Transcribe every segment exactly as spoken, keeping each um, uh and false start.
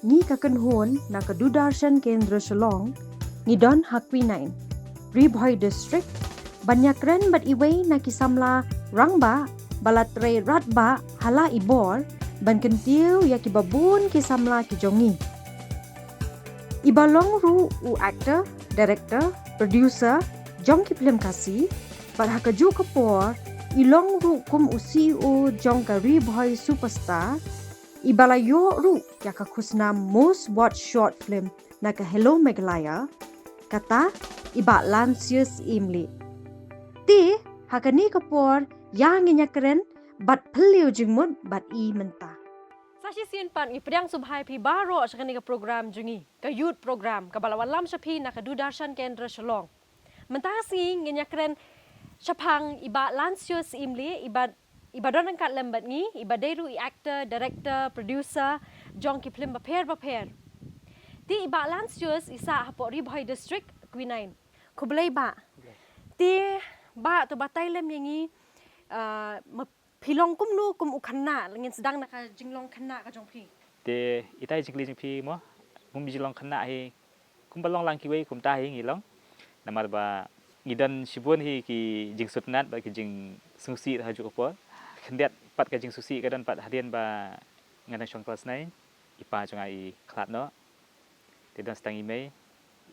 Ngi ka kynhun na ka Doordarshan Kendra Shillong, ngi don ha Quinine, Ri Bhoi District, ban ïakren bad iwei na ki samla rangbah ba la trei radbah ha la i bor, ban kyntiew ïa kiba bun ki samla ki jong ngi. Iba long ruh u actor, director, producer jong ki phlim Khasi, bad ha kajuh ka por i long ruh kum u C E O jong ka Ri Bhoi Superstar, iba la ïoh ruh ïa ka khusnam Most Watched Short Film na ka Hello Meghalaya, kata i Bah Lancius Imli. Te ha kane ka por ïa ngin ïakren bad phylliew jingmut bad i mynta. Sa shisien pat ngi pdiang sngewbha ïa phi baroh sha kane ka program jong ngi, ka Youth Program, kaba la wanlam sha phi na ka Doordarshan Kendra Shillong. Mynta ka sngi ngin ïakren shaphang i Bah Lancius Imli, iba, iba don ryngkat lem bad ngi, iba dei ruh i actor, director, producer jong ki phlim bapher bapher. Te i Bah Lancius i sah hapoh Ri Bhoi District, Quinine. Khublei Bah. Khublei. Te Bah, to batai lem ïa ngi, ah, ma phi long kumno kum u khynnah, lada ngin sdang na ka jinglong khynnah ka jong phi? Te ita i jingkylli jong phi mo, kum jinglong khynnah hi, kumba long lang kiwei kumta hi ngi long. Namar ba ngi don shibun hi ki jingsngewtynnat bad ki jingsngewsih ha kajuh ka por. Khyndiat pat ka jingsngewsih ka don pat hadien ba nga dang shong klas nine, i pa jong nga i khlad noh. Te don sa tang i mei,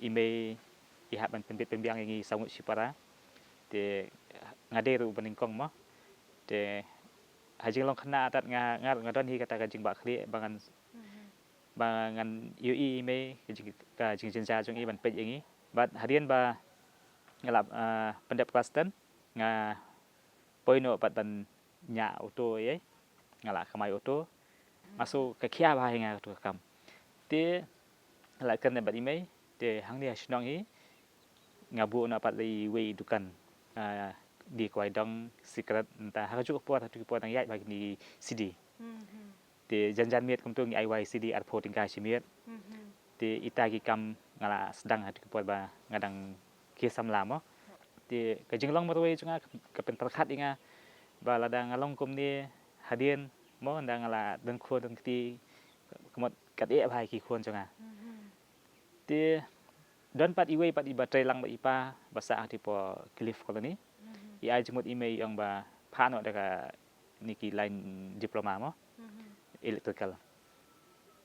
i mei i hap ban pynbit pynbiang ïa ngi saw ngut shipara. Te nga dei ruh uba nyngkong mo. Te ha jinglong khynnah tad nga, nga, nga don hi kata ka jingbakla khlieh ba ngan, ba ngan ïohi i mei, ka jing, ka jingjynjar jong i ban peit ïa ngi. Bad hadien ba nga la, ah, pyndep klas ten, nga poi noh pat ban ñiah auto ïa, nga la kamai auto. Nga sngew ka khia bha ïa nga katu ka kam. Te la kren bad i mei, te hangne ha shnong hi nga buh noh pat iwei i dukan, ah, die kwai dong, cigarette, nangta ha kajuh ka por, ha kajuh ka por dang ïaid bha kine CD. Te jan jan miet kumto ngi ai wai CD arphew tyngka shi miet. Te ita ki kam nga la sdang ha kajuh ka por ba nga dang khie samla mo. Te ka jinglong marwei jong nga ka pynpyrkhat ïa nga ba lada nga long kumne hadien mo, ynda nga la don khun don kti, ka mut kat eh bha ïa ki khun jong nga. Te don pat iwei pat iba trei lang bad i pa ba sah ha ti po Cliff Colony. I ai jingmut i mei i ong ba phah noh da kane ki line diploma mo, electrical.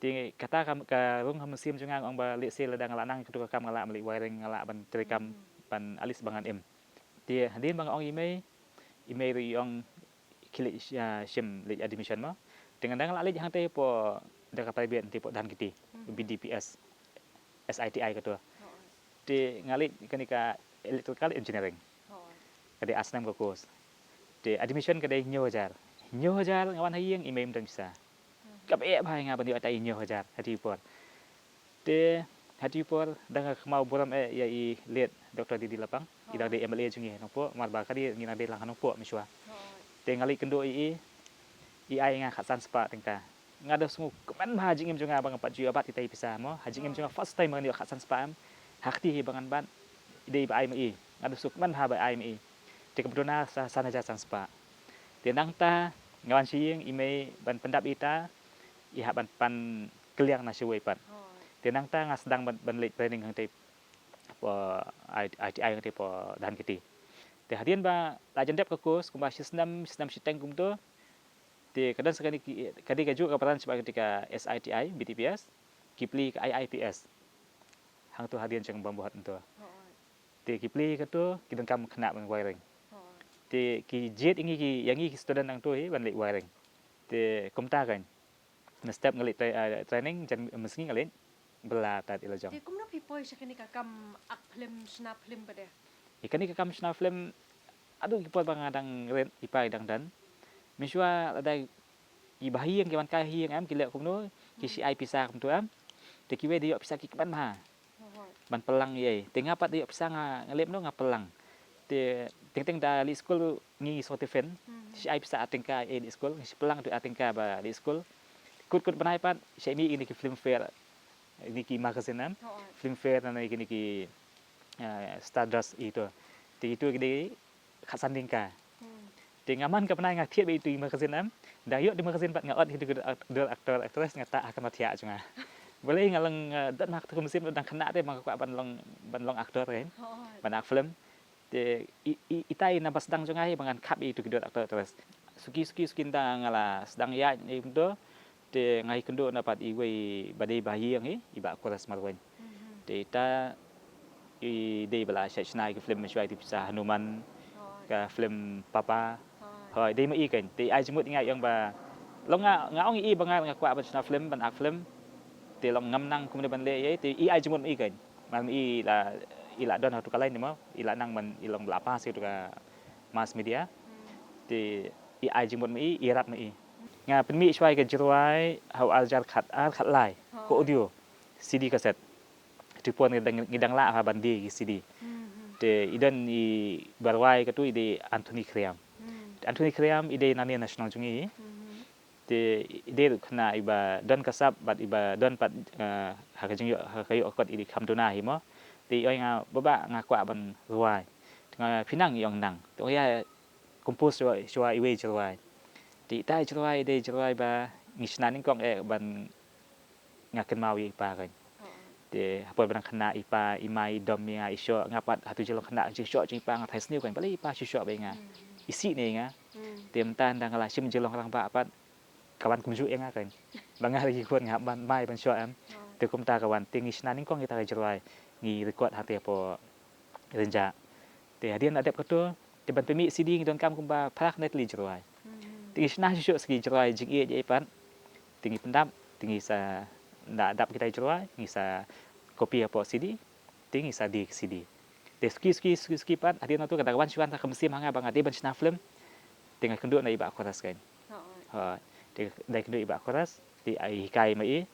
Te kata ka, ka rung ha mynsiem jong nga, nga ong ba lehse lada nga la nang katu ka kam nga lah ban leit wiring, nga lah ban trei kam, ban at least ba ngan im. Te hadien ba nga ong i mei, i mei ruh i ong khie leit, ah, shim leit admission mo. Te nga dang lah leit hangtei po da ka private hangtei po Dhankheti, B D P S, S I T I katu. Te nga leit kane ka electrical engineering. Ka dei ar snem ka course. Te admission ka dei hynñiew hajar. Hynñiew hajar nga wan ha ïing, i mei ym don pisa. Kaba eh bha ïa nga ban ïoh ïa kata hynñiew hajar ha ti por. Te ha ti por da nga kynmaw burom eh ïa i late Doctor D D Lapang. I dang dei M L A jong ngi ha Nongpoh, namar ba ka dei ngi dang dei lang ha Nongpoh mynshuwa. Te nga leit kynduh ïa i, i ai ïa nga khatsan spah tyngka. Nga da sngewkmen bha ha jingim jong nga ba nga pat ju ïoh bat ïa kita i pisa mo. Ha jingim jong nga first time ba ngan ïoh khatsan spah em. Ha kti hi ba ngan bat, i dei ba ai ma i. Nga da sngewkmen bha ba ai ma i. Te kaba duna sa san hajar san spah. Te nangta nga wan sha ïing, i mei ban pyndap ïa ita, i hap ban pan kylliang na shawei pat. Te nangta nga sdang ban, ban leit training hangtei po I T I hangtei po Dhankheti. Te hadien ba la jan dep ka course kumba shi snem, shi snem shiteng kumto. Te ka don sa kane ki, ka dei kajuh ka bran shaphang kane ka S I T I, B T P S, ki plie ka I I P S. Hangto hadien jong Bambohat hangto. Te ki plie kato, ki donkam khynnah ban wiring. Te ki jied ïa ngi ki, ïa ngi ki student hangto hi ban leit wiring. Te kumta kan. Na step nga leit tra-, ah, training, jan mynsngi nga leit bylla tad ïa la jong. Te kumno phi poi sha kane ka kam ak phlim, shna phlim pat de? Ïa kane ka kam shna phlim, haduh ki por ba nga dang rit, i pa i dang don. Mynshuwa lada i ba ha ïing, ki wan kai ha ïing em, ki leh kumno, ki shu ai pisa kumto em. Te kiwei da ïoh pisa ki kmen bha ban pyllang ïa i. Te nga pat da ïoh pisa nga, nga leh kumno, nga pyllang. Te teng teng da leit skul ngi shu tiffin. Shu ai pisa ar tyngka ïa i leit skul, ngi shu pyllang tu ar tyngka ba leit skul. Kut kut bnai pat shu mih ïa kine ki film fare, ïa kine ki magazine em. Film fare na ïa kine ki, eh, Stardust ito. Te ito ki dei khatsan tyngka. Te nga man ka bnai nga thied beit ito i magazine em. Da ïoh da magazine pat nga ot hi da ka dur act-, dur actor actress, nga tah ha ka mathiah jong nga. Balei nga long, eh, don ma ka tu ka mynsiem dang khynnah te ba nga kwah ban long, ban long actor kan. Hooid. Ban act film. Te i, i, ita i naba sdang jong nga hi ba ngan khap i tu ki dur actor actress. Suki suki suki ynda nga la sdang ïaid i kumto. Te nga ïakynduh na pat iwei ba dei ba ïing hi, i Bah Koras Marwein. Mhm. Te ita i dei ba la shait shna ïa ki film mynshuwa, ïa ki pisa Hanuman, hooid, ka film Papa. Hooid. Hooid, dei ma i kan. Te i ai jingmut ïa nga ïa ba long nga, nga ong ïa i ba nga, nga kwah ban shna film, ban act film. Te long ngam nang kumne ban leh ïa i, te i ai jingmut ma i kan. Mar ma i la, i la don ha tu ka line ne mo, i la nang ban, i long la pass ïa tu ka mass media. Hmm. Te i ai jingmut ma i, i rap ma i. Nga pynmih shuwa ïa ka jingrwai ha u arhajar khat, ar khat lai. Hooid. Ka audio. C D cassette. Tu por ngi dang, ngi dang lah ha ban die ki C D. Mhm. Te i don i ba rwai katu i dei Anthony Khriam. Mhm. Anthony Khriam i dei nangne na shnong jong ngi. Mhm. Te i dei ruh khynnah i ba don ka sap bad i ba don pat, eh, ha ka jingïoh, ha ka ïoh kot i dei kham duna hi mo. Te i ong ïa nga, "Bah, bah, nga kwah ban rwai." Te nga, "Phi nang?" I ong, "Nang." Te ong ïa, "Compose shuwa, shuwa iwei i jingrwai." Te ita i jingrwai i dei i jingrwai ba ngi shna nyngkong eh ban nga kynmaw ïa i pa kan. Oh. Te ha por ba dang khynnah i pa, i mei i dom ïa nga, i shoh, nga pat ha tu jinglong khynnah jingshoh jong i pa nga tharai sniew kan, balei i pa shu shoh bad ïa nga. Hmm. I sih ne ïa nga. Hmm. Te mynta ynda nga la shim jinglong rangbah pat ka wan kumjuh ïa nga kan. Ba nga ruh ki khun nga hap ban mei ban shoh em. Oh. Te kumta ka wan, te ngi shna nyngkong ïa kita ki jingrwai, ngi record hangtei hapoh Rynjah. Te hadien la dep katu, te ban pynmih C D ngi donkam kumba phra khyndai tylli jingrwai. Hmm. Te ngi shna shuh shuh sa ki jingrwai jingïeit ïa i pat. Te ngi pyndap, te ngi sa, ynda dap kita ki jingrwai, ngi sa copy hapoh C D, te ngi sa die ki C D. Te suki, suki, suki, suki pat, hadien nangtu ka da ka wan shuwa kata ka mynsiem ha nga ba nga dei ban shna film. Te nga kynduh na i Bah Koras kan. Hooid. Hooid. Te da kynduh i Bah Koras, te i hikai ma i.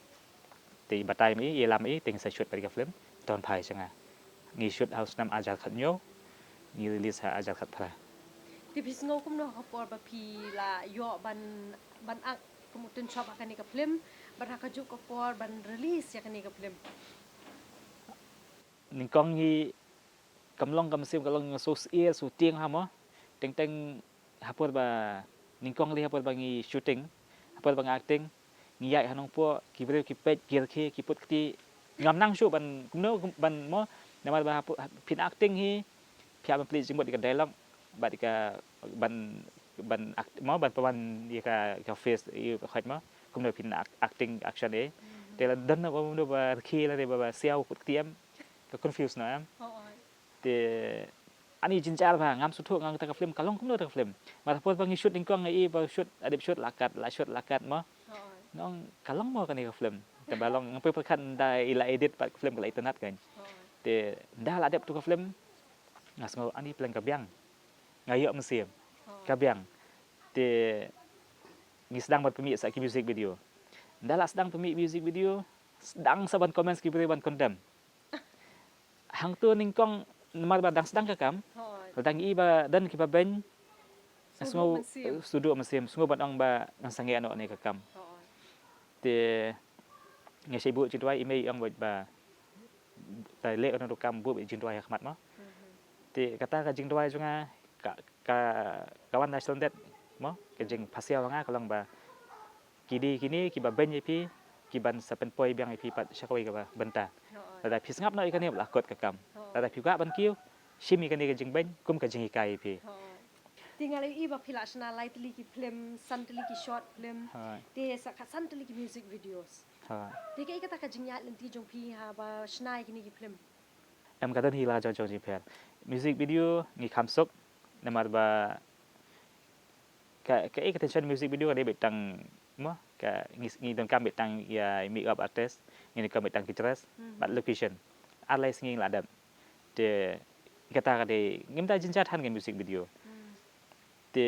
Te i batai ma i, i lam ma i, te ngi sa shoot pat ïa ka film Don Phai Sha Nga. Ngi shoot ha u snem arhajar khathynñiew, ngi release ha arhajar khatphra. Te phi sngew kumno ha ka por ba phi la ïoh ban, ban act kum u Tynshop ha kane ka film, bad ha kajuh ka por ban release ïa kane ka film? Nyngkong hi kam long ka mynsiem, ka long shu syier shu tieng ha mo. Teng teng ha por ba nyngkong lei ha por ba ngi shooting, ha por ba nga acting, ngi ïaid ha Nongpoh, ki briew ki peit, ki rkhie, ki put kti. Ngam nang shuh ban kumno ban mo, namar ba ha por, phin acting hi, phi hap ban plie jingmut ïa ka dialogue, bad ïa ka ban, ban act mo, ban pynwan ïa ka, ka face, ïa ka khot mo, kumno phin act-, acting, action eh. Hmm. Te la don na ba kumno ba rkhie lane ba, ba siaw put kti em, ka confuse noh em. Oh, oh. Te ani jynjar bha, ngam sngewthuh nga kata ka film, ka long kumno kata ka film. Mar ha por ba ngi shoot nyngkong nga i ba shoot, la dep shoot la kat, la shoot la kat mo. Oh. Nga ong ka long mo kane ka film. Te ba long nga poi pyrkhat ynda i la edit pat ka film ka la itynnad kan. Oh. Te ynda la dep tu ka film, nga sngew ani pleng ka biang. Nga ïoh mynsiem. Oh. Ka biang. Te ngi sdang ban pynmih sa ki music video. Ynda la sdang pynmih music video, sdang sa ban comment ki briew ban condemn. Hangtu nyngkong namar ba dang sdang ka kam. Hooid. Lada ngi i ba don kiba beiñ, sngewduh mynsiem, sngewduh mynsiem, sngew ban ong ba ngan sangeh noh ne ka kam. Hooid. Te nga shait buh jingduwai, i mei i ong ba, ba ta leh kano ruh kam buh jingduwai ha khmat mo. Mhm. Te kata ka jingduwai jong nga ka, ka, ka wan na shlondet mo, ka jingpasiaw ha nga ka long ba ki dei kine kiba beiñ ïa phi, ki ban sa pynpoi biang ïa phi pat sha kawei kaba bynta. Hooid. Lada phi sngap noh ïa kane ba la kut ka kam. Hooid. Lada phi kwah ban kiew, shim ïa kane ka jingbeiñ kum ka jinghikai ïa phi. Hooid. Te nga la ïohi ba phi la shna lai tylli ki film, san tylli ki short film. Hooid. Te sa khatsan tylli ki music videos. Hooid. Te kaei kata ka jingïaid lynti jong phi haba shna ïa kine ki film? Em, ka don hi la jong jong jingpher. Music video ngi kham suk namar ba ka, kaei ka tension music video ka dei beit tang mo, ka ngi, ngi donkam beit tang ïa make up artist, ngi donkam beit tang ki dress, mhm, bad location. Ar lai sngi la dep. Te kata ka dei ngim da jynjar than ka music video. Hmm. Te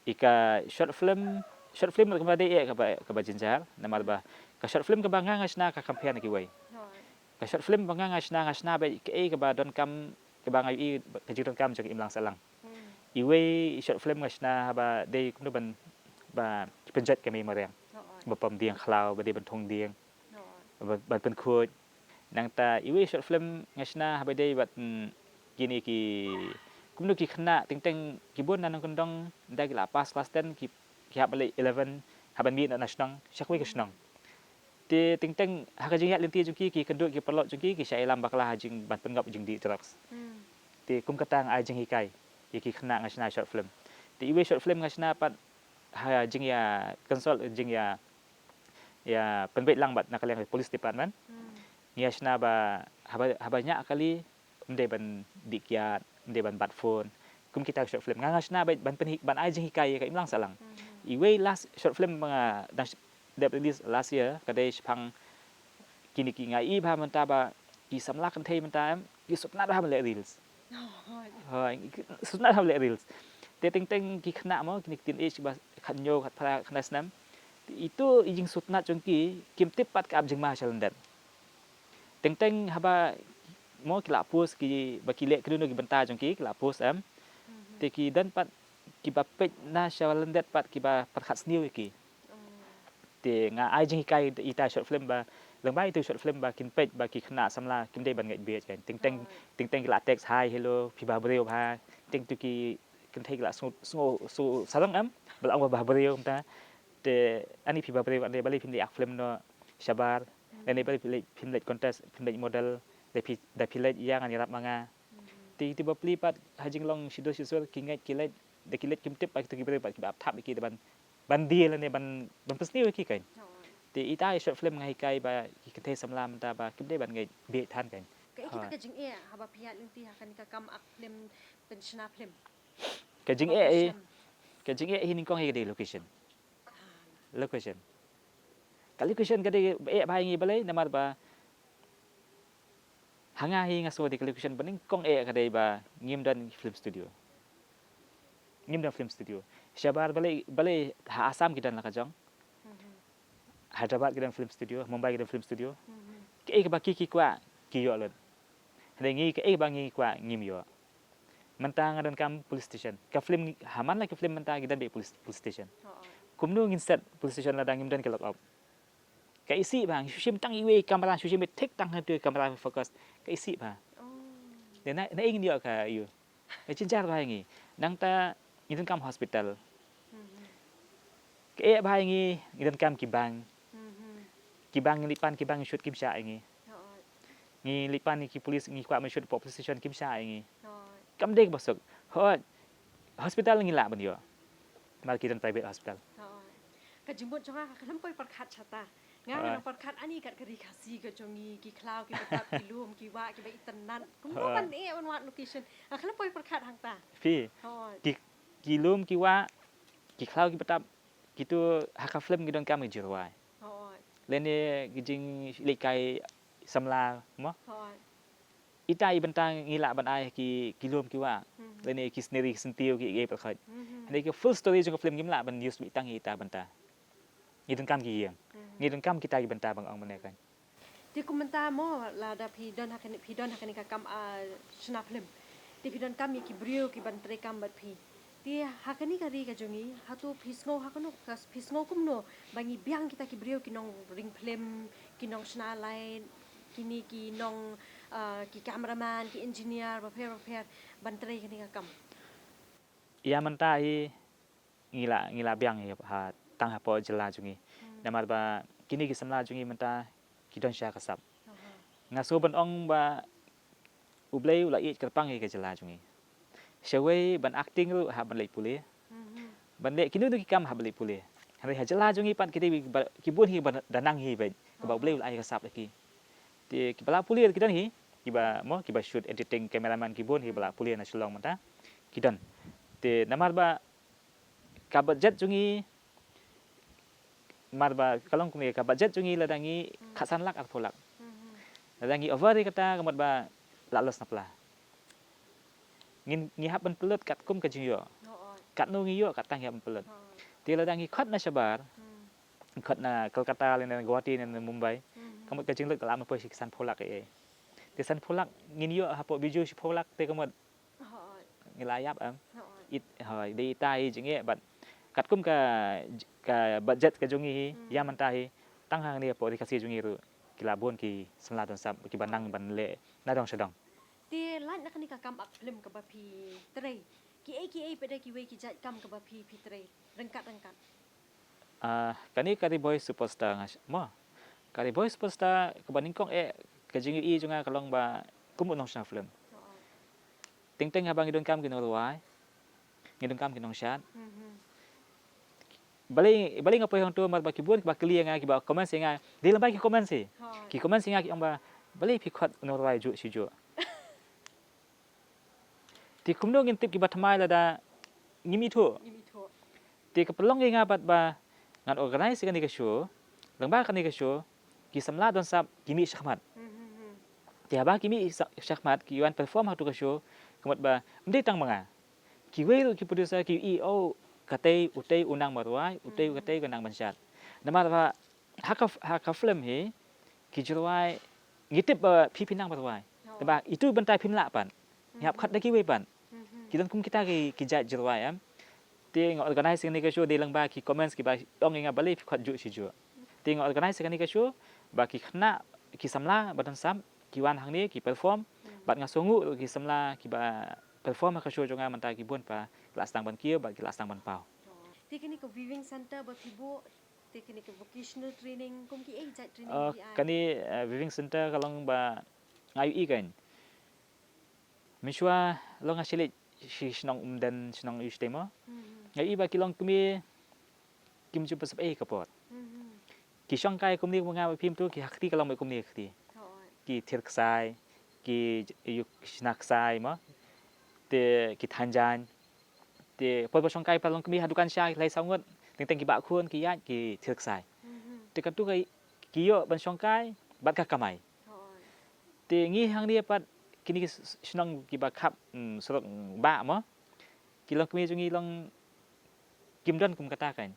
ïa ka short film, short film ka ba dei eh kaba, kaba jynjar, namar ba ka short film kaba nga nga shna ka kham pher na kiwei. Hooid. Ka short film ba nga nga shna, nga shna beit kaei kaba donkam, kaba nga ïohi ka jingdonkam jong ka imlang sahlang. Hmm. Iwei i short film nga shna haba dei kumno ban, ba pynjot ka mei mariang. Hooid. Ba pom dieng khlaw, ba dei ban thung dieng. Hooid. Ba, ban pynkhuid. Nangta iwei i short film nga shna haba dei bad, mm, kine ki, kumno ki khynnah teng teng ki bun na nongkyndong, ynda ki la pass class ten ki, ki hap ban leit eleven, hap ban mih na shnong sha kawei ka shnong. Te teng teng ha ka jingïaid lynti jong ki, ki kynduh ki paralok jong ki ki shah ïalam bakla ha jingban pynngop jingdih drugs. Te kum kata nga ai jinghikai ïa ki khynnah, nga shna short film. Te iwei short film nga shna pat ha jingïa consult, jingïa ïa pynbeit lang bad na ka liang police department. Ngi ïa shna ba haba, haba ñiah kali, ym dei ban dih kiad, ym dei ban bat phone. Kum kita ki short film nga, nga shna ba ban pynhi, ban ai jinghikai ïa ka imlang sahlang. Iwei last short film ba nga dang sh-, dep release last year ka dei shaphang kine ki, nga i bha mynta ba ki samla kynthei mynta em ki sngewtynnat bha ban leh reels. Hooid, sngewtynnat bha ban leh reels. Te teng teng ki khynnah mo, kine ki teenage ba khathynñiew, khatphra, khatkhyndai snem. Te ito i jingsngewtynnat jong ki, kim tip pat ka ap jingma sha lyndet. Teng teng haba mo ki la post ki ba ki leh kino kino ki bynta jong ki, ki la post em. Te ki don pat kiba peit na sha lyndet pat kiba pyrkhat sniew ïa ki. Te nga ai jinghikai ita short film ba lyngba ita short film ba kin peit ba ki khynnah samla kim dei ban ngeit bieit kan. Teng teng, teng teng ki la text hi hello, phi bha briew bha. Teng tu ki kynthei ki la sngew, sngew, sngew sarong em ba la ong ba bha briew mynta. Te ani phi bha briew, ani balei phim leit act film noh shabar. Lane balei phim leit, phim leit contest, phim leit model. Da phi, da phi leit ïa ngan ïarap ma nga. Te ito bapli pat ha jinglong shisha shisha ki ngeit ki leit, da ki leit kim tip ba kito ki briew pat kiba ap thap ïa ki da ban, ban die lane ban, ban pynsniew ïa ki kan. Te ita i short film nga hikai ba ki kynthei samla mynta ba kim dei ban ngeit bieit than kan. Kaei kita ka jingeh haba phi ïaid lynti ha kane ka kam act film, pynshna film? Ka jingeh, ka jingeh hi nyngkong hi ka dei location. Location. Ka location ka dei ba eh bha ïa ngi balei, namar ba ha nga hi nga sngew dei ka location ba nyngkong eh ka dei ba ngim don film studio. Ngim don film studio. Shabar balei, balei ha Assam ki don la ka jong. Hyderabad ki don film studio, Mumbai ki don film studio. Kaei kaba ki, ki kwah ki ïoh lut. Hynrei ngi kaei ba ngi kwah ngim ïoh. Mynta nga donkam police station. Ka film, ha man la ki film mynta ki don beit police, police station. Kumno ngin set police station lada ngim don ka lock up? Ka isih bha, ngi shu shim tang iwei i camera, shu shim thik tang hangtu i camera focus. Ka isih bha. Na, na ing ïoh ka ïoh. Ka jynjar bha ïa ngi. Nangta ngi donkam hospital. Ka eh bha ïa ngi, ngi donkam ki bang. Ki bang ngi leit pan, ki bang ngi shoot kim shah ïa ngi. Ngi leit pan ki police, ngi kwah ban shoot hapoh police station kim shah ïa ngi. Kam dei kaba suk. Hooid. Hospital ngi lah ban ïoh. Namar ki don private hospital. Ka jingmut jong nga ka khlem poi pyrkhat shata. Nga, nga nang pyrkhat ani kat ka ri Khasi ka jong ngi, ki khlaw ki btap, ki lum ki wah kiba itynnat. Kumno ban eh ban wad location? Nga khlem poi pyrkhat hangta. Phi. Ki, ki lum ki wah, ki khlaw ki btap, kito ha ka film ki donkam ki jingrwai. Lane ki jinglehkai samla mo. Ita i bynta ngi lah ban ai ki, ki lum ki wah. Lane ki scenery, ki syntiew, ki ei ei pat khot. Hynrei ki full story jong ka film ngim lah ban use beit tang ita bynta. Ngi donkam ki ïing. Ngi donkam kita ki bynta ba nga ong mynne kan. Te kum mynta mo lada phi don ha kane, phi don ha kane ka kam, ah, shna film. Te phi donkam ïa ki briew ki ban trei kam bad phi. Te ha kane ka ri ka jong ngi, hato phi sngew ha kano ka, phi sngew kumno ba ngi biang kita ki briew ki nongring film, ki nongshna light, kine ki nong, ah, ki cameraman, ki engineer bapher bapher ban trei kane ka kam? Ïa mynta hi ngi la, ngi la biang hi ha, tang hapoh jylla jong ngi. Namar ba kine ki samla jong ngi mynta ki don sha ka sap. Nga sngew ban ong ba U Blei u la ïeit kyrpang ïa ka jylla jong ngi. Shawei ban acting ruh hap ban leit pule. Ban leh kino kino ki kam hap ban leit pule. Hynrei ha jylla jong ngi pat ki dei ba, ki bun hi ba da nang hi beit. Kaba U Blei u la ai ka sap ïa ki. Te kiba la pule ki don hi, kiba mo, kiba shoot, editing, cameraman, ki bun hi ba la pule na Shillong mynta. Ki don. Te namar ba ka budget jong ngi, mar ba ka long kumne, ka budget jong ngi lada ngi khatsan lak, arphew lak. Lada ngi over ïa kata, ka mut ba la loss na pla. Ngin, ngi hap ban pynlut katkum ka jingïoh. Katno ngi ïoh, katta ngi hap ban pynlut. Te lada ngi khot na shabar, khot na Kolkata, lane na Guwahati, lane na Mumbai, ka mut ka jinglut ka la ap na poi shi sanphew lak ei ei. Te sanphew lak ngin ïoh hapoh Bijou shiphew lak, te ka mut ngi la ïap em. It, hooid, dei ita hi jingeh bad katkum ka, ka budget ka jong ngi hi, ïa mynta hi, tang hangne hapoh ri Khasi jong ngi ruh ki la bun ki samla don sap kiba nang ban leh na dong sha dong. Te lait na kane ka kam act film kaba phi trei, kiei kiei pat de kiwei ki jait kam kaba phi, phi trei ryngkat ryngkat? Ah, kane ka Ri Bhoi Superstar nga sh-, mo. Ka Ri Bhoi Superstar kaba nyngkong eh ka jingïohi jong nga ka long ba kum u nongshna film. Teng teng haba ngi donkam ki nongrwai, ngi donkam ki nongshad. Mhm. Balei, balei nga poi hangto, namar ba ki bun kiba kylli ïa nga, kiba comment ïa nga. Dei lem bad ki comment hi. Hooid. Ki comment ïa nga ki ong ba, balei phi khot u nongrwai juh shi juh. Te kumno ngin tip kiba thymmai lada ngim ithuh. Ngim ithuh. Te ka pynlong ïa nga pat ba ngan organize ïa kane ka show, lyngba kane ka show, ki samla don sap ki mih shakhmat. Hmm, hmm, hmm. Te haba ki mih sa-, shakhmat, ki wan perform ha katu ka show, ka mut ba ym dei tang ma nga. Kiwei ruh ki producer ki i, oh, katei, utei u nang marwai, utei, hmm, katei ka nang ban shad. Namar ba ha ka, ha ka film hi, ki jingrwai, ngi tip ba phi phi nang marwai. Oh. Te ba itu bynta phim lah pat. Ngi hap khot da kiwei pat. Mhm. Ki don kum kita ki, ki jait jingrwai em. Te nga organize ïa kane ka show dei lyngba ki comments kiba ong ïa nga balei phi khot juh shi juh. Te nga organize ïa kane ka show ba ki khynnah ki samla ba don sap ki wan hangne ki perform. Mhm. Bad nga sngewnguh ruh ki samla kiba perform ha ka show jong nga mynta ki bun pat ki la sdang ban kiew bad ki la sdang ban paw. Oh. Te kane ka weaving center ba phi buh, te kane ka vocational training, kum kiei jait training, ah, ki ai? Kane, eh, weaving center ka long ba nga ïohi kan. Mynshuwa long nga shah leit sha shnong Umden, shnong Ïewshatei mo. Hmm. Nga ïohi ba ki longkmie kim ju pynsep ei ka por. Hmm. Ki shongkai kumne kumba nga bad phi mynta, ki ha kti ka long beit kumne ha kti. Hooid. Ki thier ksai, ki ïuh shna ksai mo. Te ki than jaiñ. Te por ba shongkai pat longkmie ha dukan sha ki lai saw ngut, teng teng ki bah khun, ki ïaid, ki thier ksai. Mhm. Te katto ka ki ïoh ban shongkai bad ka kamai. Hooid. Te ngi hangne pat kine ki s-, shnong kiba khap, mm, surok, mm, bah mo. Ki longkmie jong ngi long kim don kum kata kan.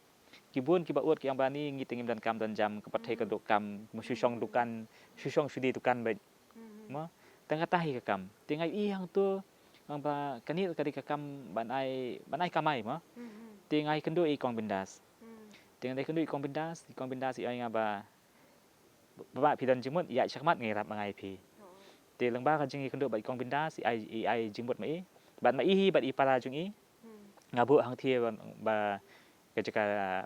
Ki bun kiba ud ki ong ba ngi te ngim don kam don jam, ka pyrthei ka, mhm, duk kam, mo shu shong dukan, shu shong shu die dukan beit. Mhm. Mo, tang kata hi ka kam. Te nga ïohi hangto, nga ong ba kane ka dei ka kam ban ai, ban ai kamai mo. Mhm. Te nga ïakynduh ïa i Kong Bindas. Mhm. Te nga ïakynduh ïa i Kong Bindas, i Kong Bindas i ong ïa nga ba, ba, ba phi don jingmut, ïaid shakhmat ngi ïarap ma nga ïa phi. Oh. Te lyngba ka jingïakynduh bad i Kong Bindas, i ai, i ai jingmut ma i. Bad ma i hi, bad i para jong i. Hmm. Nga buh hangthie ban, ba, ka jaka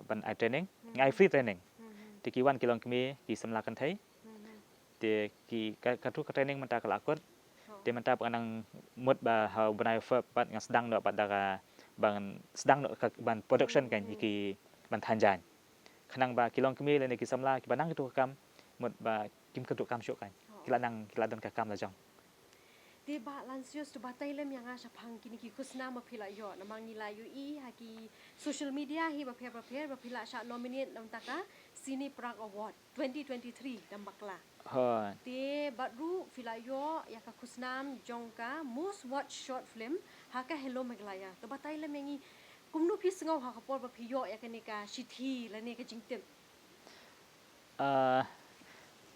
ban ai training. Hmm. Nga ai free training. Hmm. Te ki wan ki longkmie, ki samla kynthei. Hmm. Te ki ka, katu ka training mynta ka la kut. Oh. Te mynta pat nga nang mut ba ha u bnai Feb pat ngan sdang noh pat da ka ban sdang noh ka ban production kan, hmm, ki ban than jaiñ. Khnang ba ki longkmie lane ki samla kiba nang katu ka kam mut ba kim kynduh kam shuh kan. Oh. Ki la nang, ki la don ka kam la jong. Te Bah Lansius, to batai lem ïa nga shaphang kine ki khusnam ba phi la ïoh, namar ngi la ïohi ha ki social media hi bapher bapher ba phi la shah nominate na bynta ka Cine Prix Award twenty twenty-three dang bakla. Hooid. Te bad ruh phi la ïoh ïa ka khusnam jong ka Most Watched Short Film ha ka Hello Meghalaya. To batai lem ïa ngi kumno phi sngew ha ka por ba phi ïoh ïa kane ka shithi lane ka jingtip. Ah,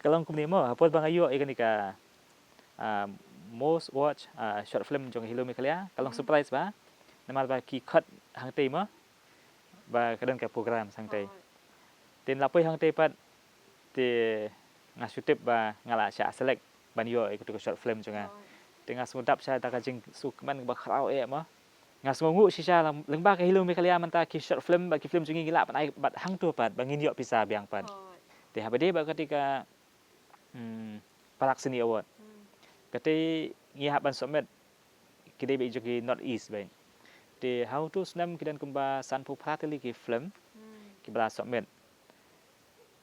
ka long kumne mo, ha por ba nga ïoh ïa kane ka, ah, Most Watched, ah, Short Film jong Hello Meghalaya, ka long, hmm, surprise bha. Namar ba ki khot hangtei mo, ba ka don ka program hangtei. Oh. Te nga la poi hangtei pat, te nga shu tip ba nga la shah select ban ïoh ïa katu ka short film jong nga. Oh. Te nga sngewdap sha da ka jingsngewkmen ba khraw eh mo. Nga sngewnguh shisha la, lyngba ka Hello Meghalaya mynta ki short film bad ki film jong ngi ngi lah ban ai bad hangto pat ba ngin ïoh pisa biang pat. Oh. Te haba dei bad kata ka, hmm, Parak Cine Award. Hmm. Kata ngi hap ban submit, ki dei beit jong ki North East beit. Te ha utu u snem ki don kumba sanphew phra tylli ki film, hmm, kiba la submit.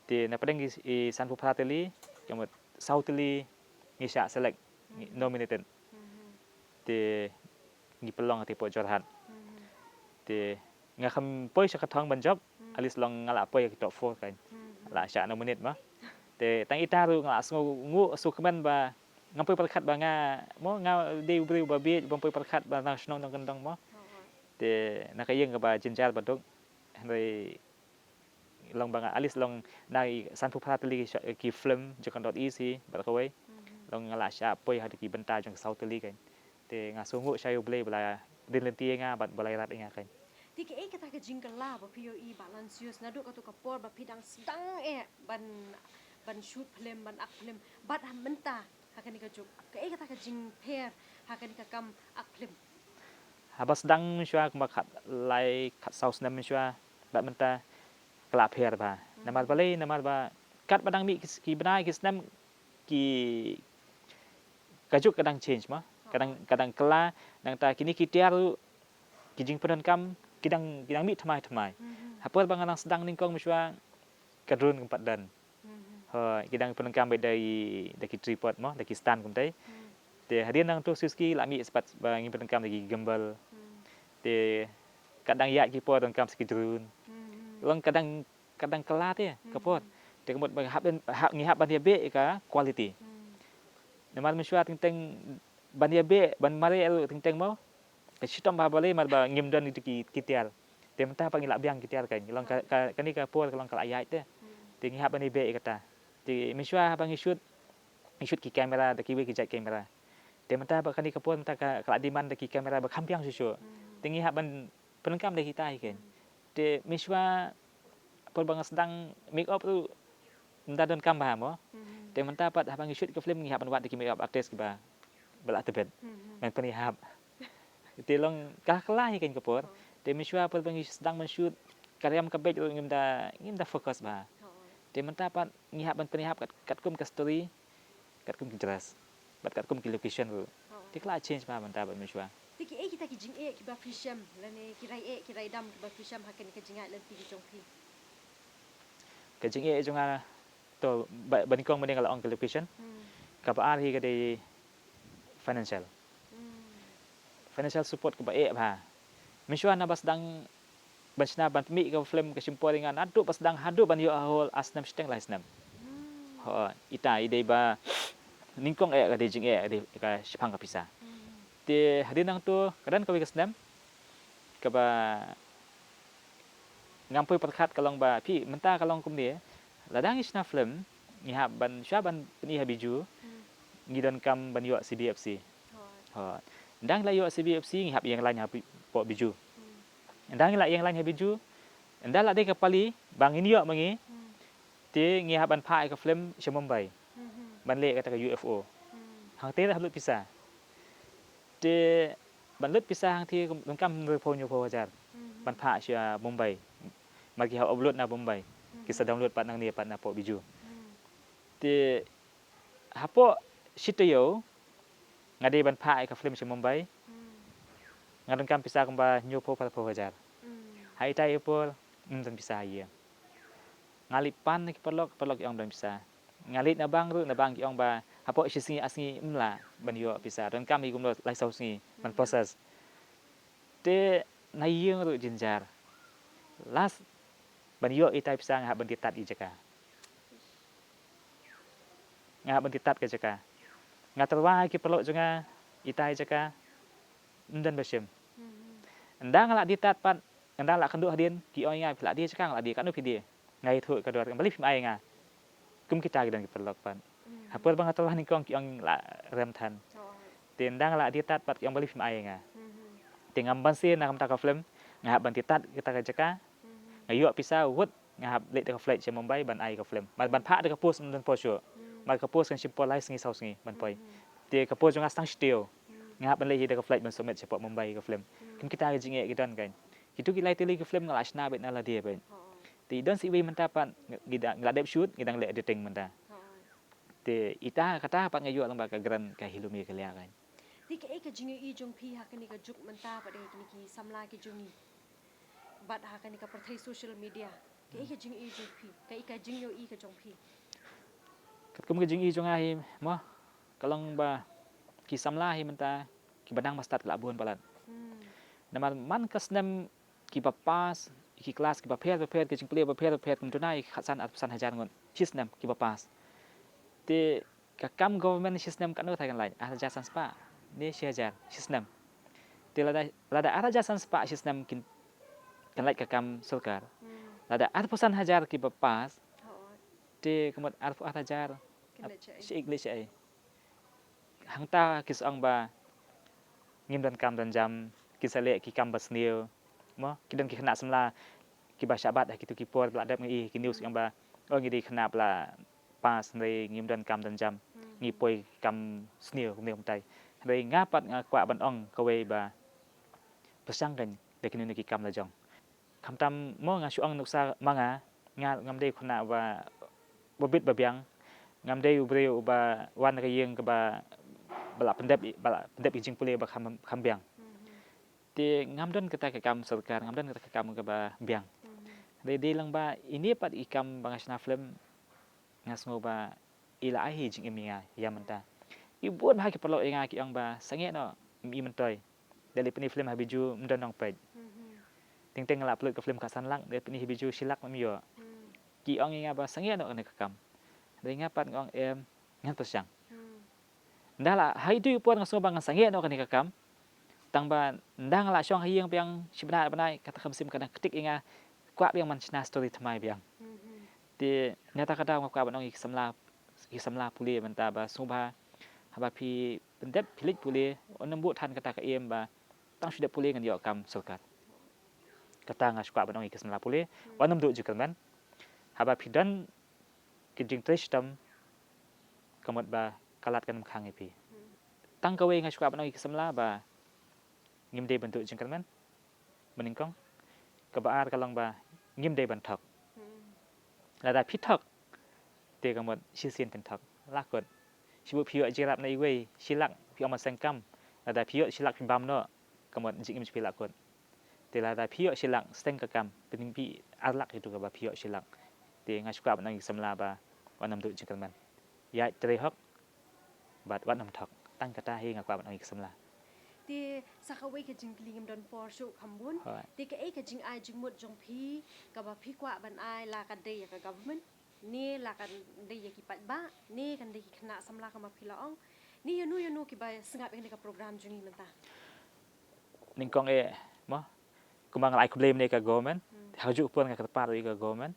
Te na pdeng ki, i sanphew phra tylli, ka mut saw tylli ngi shah select, ngi, mhm, nominated. Mhm. Te ngi pynlong ha te pdeng Jorhat. Mhm. Te nga kham poi sha ka thong ban jop, mhm, at least long nga la poi ha ki top four kan. Mhm. La shah nominate mo. Te tang ita ruh nga la sngewnguh sngewkmen ba ngam poi pyrkhat ba nga mo, nga dei u briew ba bieit bym poi pyrkhat ba na shnong nongkyndong mo. Oh, oh. Te na ka ïing kaba jynjar ba duk, hynrei long ba nga, at least long na i sanphew phra tylli ki sha-, ki film jong ka North East hi bad kawei. Mhm. Long nga la shah poi ha ki bynta jong ka saw tylli kan. Te nga sngewnguh sha U Blei ba la ring lynti ïa nga bad ba la ïarap ïa nga kan. Te kaei kata ka jingkylla ba phi ïohi Bah Lansius naduh katu ka por ba phi dang sdang eh ban, ban shoot film, ban act film, bad ha mynta ha kane ka juk? Kaei kata ka jingpher ha kane ka kam act film? Haba sdang mynshuwa kumba khatlai khatsaw snem mynshuwa bad mynta, ka la pher bha. Namar balei, namar ba katba dang mih ki, ki bnai ki snem, ki, ka juk ka dang change mo. Ka dang, ka dang kylla, nangta kine ki tiar ruh, ki jingpyndonkam ki dang, ki dang mih thymmai thymmai. Ha por ba nga dang sdang nyngkong mynshuwa, ka drone kam pat don. Ho, ki dang pyndonkam beit da i, da ki tripod mo, da ki stand kumtai. Te hadien nangto shisha ki la mih sa pat ba ngin pyndonkam da ki gimbal. Te ka dang ïaid ki por donkam sa ki drone. Long ka dang, ka dang kylla te ka por. Te ka mut ba hap ban, hap, ngi hap ban ïa beh ka quality. Namar mynshuwa teng teng ban ïa beh, ban mareh ruh teng teng mo, ka shitom bha balei, namar ba ngim don ïa ki, ki tiar. Te mynta pat ngi la biang ki tiar kan, long ka, ka, kane ka por ka long ka la ïaid te. Te ngi hap ban ïa beh ïa kata. Te mynshuwa haba ngi shoot, ngi shoot ki camera da kiwei ki jait camera. Te mynta ba kane ka por mynta ka, ka la demand da ki camera ba kham biang shuh shuh. Te ngi hap ban pyndonkam da kita hi kan. Te mynshuwa por ba nga sdang make up ruh ym da donkam bha mo. Te mynta pat haba ngi shoot ka film ngi hap ban wad da ki make up artist kiba, ba la tbit. Ban pynïahap. Te long ka kylla hi kan ka por. Te mynshuwa por ba ngi sdang ban shoot, ka riam ka beit ruh ngim da, ngim da focus bha. Te mynta pat ngi hap ban pynïahap kat, katkum ka story, katkum ki dress, bad katkum ki location ruh. Te ka la change bha mynta bad mynshuwa. Te kiei kita ki jingeh kiba phi shem, lane ki rai eh, ki rai dam kiba phi shem ha kane ka jingïaid lynti ka jong phi? Ka jingeh jong nga to ba, ba nyngkong mynne nga la ong ka location. Kaba ar hi ka dei financial. Financial support kaba eh bha. Mynshuwa naba sdang ban shna ban pynmih ka film ka shim por ïa nga naduh ba sdang haduh ban ïoh ha hall ar snem shiteng lai snem. Ho, ita i dei ba nyngkong eh ka dei jingeh ka dei ka shaphang ka pisa. Te hadien nangto ka don kawei ka snem kaba ngam poi pyrkhat ka long ba phi mynta ka long kumne. Lada ngi shna film ngi hap ban shuwa ban pyni ha Bijou ngi donkam ban ïoh C B F C. Ho. Ynda ngi la ïoh C B F C ngi hap ïeng line ha Bi-, poh Bijou. Ynda ngi la ïeng line ha Bijou, ynda la dei ka pali ba ngin ïoh ma ngi, te ngi hap ban phah ïa ka film sha Mumbai. Ban leh kata ka U F O. Hangtei ruh hap lut pisa. Te ban lut pisa hangtei donkam hynriewphew hynñiewphew hajar. Ban phah sha Mumbai. Namar ki hap upload na Mumbai. Ki sa download pat nangne pat na poh Bijou. Te hapoh shi taïew nga dei ban phah ïa ka film sha Mumbai. Nga donkam pisa kumba hynñiewphew phraphew hajar. Ha ita i por ym don pisa ïa. Nga leit pan na ki paralok, paralok ki ong don pisa. Nga leit na bank ruh, na bank ki ong ba hapoh shi sngi ar sngi ym lah ban ïoh pisa. Donkam hi kumno lai saw sngi ban process. Te na ïing ruh jynjar. Last ban ïoh ita i pisa nga hap ban titat i jaka. Nga hap ban titat ka jaka. Nga tyrwa ki paralok jong nga ita i jaka. Ym don ba shim. Ynda nga la titat pat, ynda la kynduh hadien, ki ong ïa nga phi la die jaka, nga la die, katno phi die. Nga ïathuh ka dor, balei phim ai nga. Kum kita ki don ki paralok pat. Ha por ba nga tyrwa nyngkong ki ong la rem than. Te ynda nga la titat pat ki ong balei phim ai nga. Te ngam banse na kumta ka film, nga hap ban titat kita ka jaka. Nga ïoh pisa wut nga hap leit da ka flight sha Mumbai ban ai ka film. Mar ban phah da ka post ym don por shuh. Mar ka post kan shim por lai sngi saw sngi ban poi. Te ka post jong nga tang shi taïew. Nga hap ban leit hi da ka flight ban submit sha poh Mumbai ka film. Kum kita ki jingeh ki don kan. Kitu ki lai tylli ki film nga la shna beit na lade beit. Te i don sa iwei mynta pat ngi dang, ngi la dep shoot, ngi dang leh editing mynta. Te ita kata pat nga ïoh lang ba ka grant ka Hilumia Kalia kan. Te kaei ka jingïohi jong phi ha kane ka juk mynta bad kine ki samla ki jong ngi? Bad ha kane ka pyrthei social media, kaei ka jingïohi jong phi, kaei ka jingïohi ka jong phi? Katkum ka jingïohi jong nga hi mo, ka long ba ki samla hi mynta kiba nang ba stad ki la bun palat. Namar man ka snem kiba pass, ki klas kiba pher bapher, ki jingpule bapher bapher, kum duna ïa ki khatsan arphew san hajar ngut shi snem kiba pass. Te ka kam government shi snem katno tharai kan lait, ar hajar san spah ne shi hajar shi snem. Te lada, lada ar hajar san spah shi snem kin, kan lait ka kam sorkar. Lada arphew san hajar kiba pass, te ka mut arphew ar hajar, kan lait shaei, shaei, lait shaei. Hangta ki sa ong ba ngim don kam don jam, kin sa leh ki kam ba sniew. Mo, ki don ki khynnah samla kiba shah bat ha kitu ki por ba la dep ngi ïohi ki news ki ong ba, oh, ngi dei khynnah ba la pass hynrei ngim don kam don jam. Ngi poi kam sniew kumne kumtai. Hynrei nga pat nga kwah ban ong kawei ba pyrshang kan da kine ki kam la jong. Khamtam mo nga shu ong nuksa ma nga, Nga ngam dei khynnah ba, ba bit ba biang. Ngam dei u briew uba wan na ka ïing kaba, ba la pyndep, ba la pyndep ïa ki jingpule ba kham, kham biang. Te ngam don kata ka kam sorkar, ngam don kata ka kam kaba biang. Dei, dei lang ba ine pat i kam ba nga shna film, nga sngew ba i la ai hi jingim ïa nga ïa mynta. I bun bha ki paralok ïa nga ki ong ba sangeh noh, ym i myntoi. Dei leit pyni film ha Bijou ym don nongpeit. Teng teng nga la upload ka film ka san lak, dei pyni ha Bijou shi lak ym ïoh. Ki ong ïa nga ba sangeh noh kane ka kam. Dei nga pat nga ong em, ngan pyrshang. Nda la ha itu i por nga sngew ba ngan sangeh noh kane ka kam. Tang ba nda nga la shong ha ïing biang shi bnai ar bnai, kata ka mynsiem ka dang ktik ïa nga, kwah biang ban shna story thymmai biang. Te nangta ka daw nga kwah ban ong ïa ki samla, ki samla pule mynta ba sngewbha haba phi pyndep phi leit pule, wat nym buh than kata ka aim ba tang shu dep pule ngan ïoh kam sorkar. Kata nga shu kwah ban ong ïa ki samla pule, wat nym duh jingkyrmen. Haba phi don ki jingtrei shitom, ka mut ba ka lad kan ym khang ïa phi. Tang kawei nga shu kwah ban ong ïa ki samla ba ngim dei ban duh jingkyrmen. Ba nyngkong, kaba ar ka long ba ngim dei ban thok. Lada phi thok, te ka mut shisien phin thok. La kut. Shu buh phi ïoh jingïarap na iwei, shi lak phi ong ban seng kam. Lada phi ïoh shi lak phi bam noh, ka mut jingim jong phi la kut. Te lada phi ïoh shi lak seng ka kam, pynbeit ar lak itu kaba phi ïoh shi lak. Te nga shu kwah ban ong ïa ki samla ba wat nym duh jingkyrmen. Ïaid trei hok bad wat nym thok. Tang kata hi nga kwah ban ong ïa ki samla. Te sa kawei ka jingkylli, ngim don por shuh kham bun. Te kaei ka jingai jingmut jong phi kaba phi kwah ban ai, la kan dei ïa ka government, ne la kan dei ïa ki paidbah, ne kan dei ki khynnah samla kumba phi la ong, ne ïano ïano kiba sngap ïa kane ka program jong ngi mynta? Nyngkong eh, mo, kumba nga la ai khublei mynne ïa ka government, ha kajuh ka por nga kyrpad ruh ïa ka government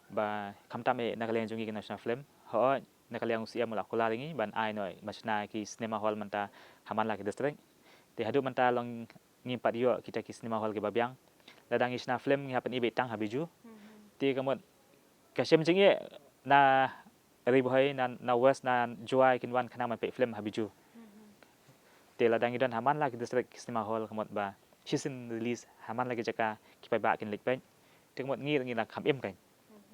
ba khamtam eh na ka liang jong ngi ki nongshna film, hooid na ka liang u C M u la kular ïa ngi ban ai noh, ban shna ki cinema hall mynta ha man la ki district. Te haduh mynta long ngim pat ïoh kita ki cinema hall kiba biang. Lada ngi shna film ngi hap ban ïa beit tang ha Bijou. Te ka mut ka shem jingeh na Ri Bhoi, na, na West, na Jowai kin wan khnang ban peit film ha Bijou. Te lada ngi don ha man la ki district ki cinema hall, ka mut ba shisien release ha man la ki jaka, ki paidbah kin leit peit. Te ka mut ngi, ngi la kham im kein.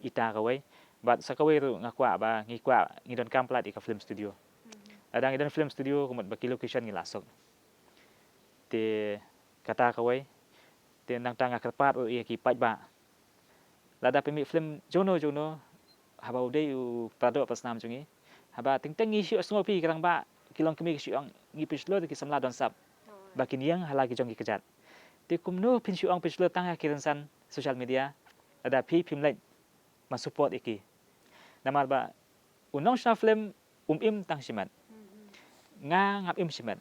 Ita kawei. Bad sa kawei ruh nga kwah ba ngi kwah, ngi donkam palat ïa ka film studio. Lada ngi don film studio, ka mut ba ki location ngi la suk. Te kata kawei. Te nangta nga kyrpad ruh ïa ki paidbah, lada phi mih film jongno jongno, haba u dei u paradoh parasnam jong ngi, haba teng teng ngi shu sngew phi ki rangbah, ki longkmie ki shu ong ngi pynshlur ïa ki samla don sap ba kin ïeng ha la ki jong ki kjat. Te kumno phin shu ong pynshlur tang ha ki rynsan social media, lada phi phim leit ban support ïa ki? Namar ba u nongshna film um im tang shimet. Nga ngam im shimet.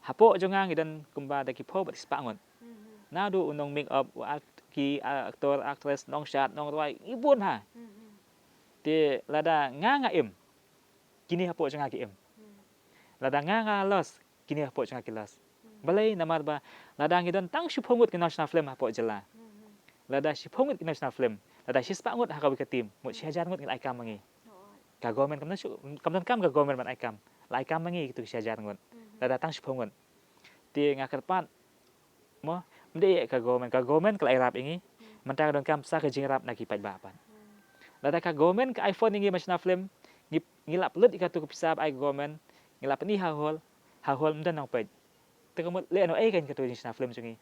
Hapoh jong nga ngi don kumba da ki phew bad ki spah ngut. Naduh u nong make up, u act-, ki, ah, actor, actress, nongshad, nongrwai, ngi bun ha. Te lada nga nga im, kine hapoh jong nga ki im. Lada nga nga loss, kine hapoh jong nga ki loss. Balei? Namar ba lada ngi don tang shiphew ngut ki nongshna film hapoh jylla, lada shiphew ngut ki nongshna film, lada shispah ngut ha kawei ka team, mut shi hajar ngut ngi la ai kam ma ngi. Ka government kam don shu, kam donkam ka government ban ai kam. La ai kam ma ngi kitu ki shi hajar ngut, lada tang shiphew ngut. Te nga kyrpad, mo, ym dei ka government, ka government ka la ïarap ïa ngi. Mynta ka donkam sa ka jingïarap na ki paidbah pat. Lada ka government ka ai fund ïa ngi ban shna film, ngi, ngi la pynlut ïa katu ka pisa ba ai ka government, ngi la pyni ha hall, ha hall ym don nongpeit. Te ka mut leh noh ei kein katu jingshna film jong ngi.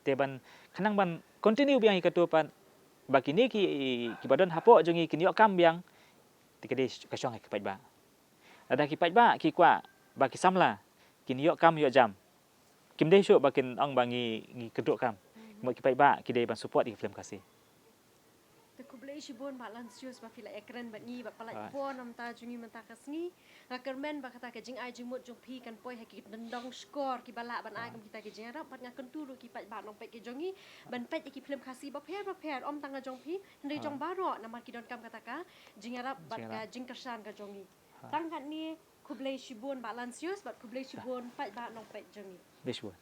Te ban, khnang ban continue biang ïa katu pat, ba kine ki, kiba don hapoh jong ngi kin ïoh kam biang. Te ka dei ka shong ha ki paidbah. Lada ki paidbah ki kwah ba ki samla kin ïoh kam ïoh jam, kim dei shuh ba kin ong ba ngi, ngi kyrduh kam. Mo, ki paidbah ki dei ban support ïa ki film Khasi. Te khublei shibun Bah Lancius ba phi la ïakren bad ngi bad palat por na ka bynta jong ngi mynta ka sngi. Nga kyrmen ba kata ka jingai jingmut jong phi kan poi ha ki dong shkor kiba lah ban ai kum kita ki jingïarap, bad nga kyntu ruh ki paidbah nongpeit ki jong ngi ban peit ïa ki film Khasi bapher bapher, ym tang ka jong phi, hynrei jong baroh, namar ki donkam kata ka jingïarap bad ka jingkyrshan ka jong ngi. Tang katne, khublei shibun Bah Lancius bad khublei shibun paidbah nongpeit jong ngi. Khublei shibun.